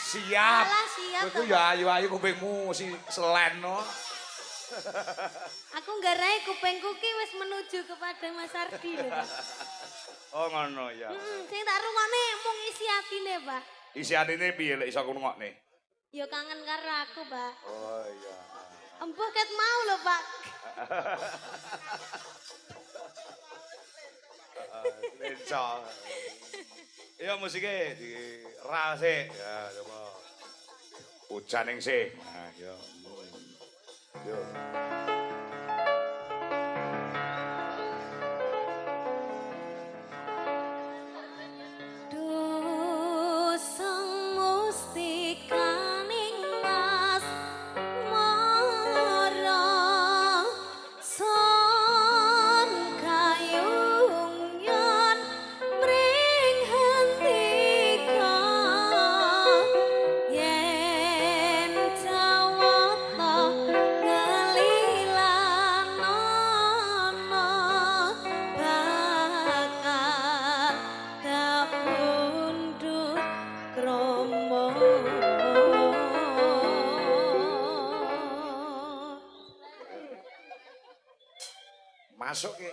Siap. Alah, siap. Kowe ku ya ayu-ayu kupingmu si selen no. Aku nggarai kupingku ki wis menuju kepada Mas Ardi lho, Pak. Oh ngono ya. Sing tak rungokne mung isi atine, Pak. Isi atine piye lek iso ngrungokne? Ya kangen karo aku, Pak. Oh iya. Embuh ket mau lho, Pak. Lenco. Iya musike di ral sik. Ya coba. Hujan ning sik. Nah, yo. Yo. Dosang mustikaning mas mara son kayung yon mring hendika yen jawata ngelilanono bakal dapundhut kromo. Masuk ke.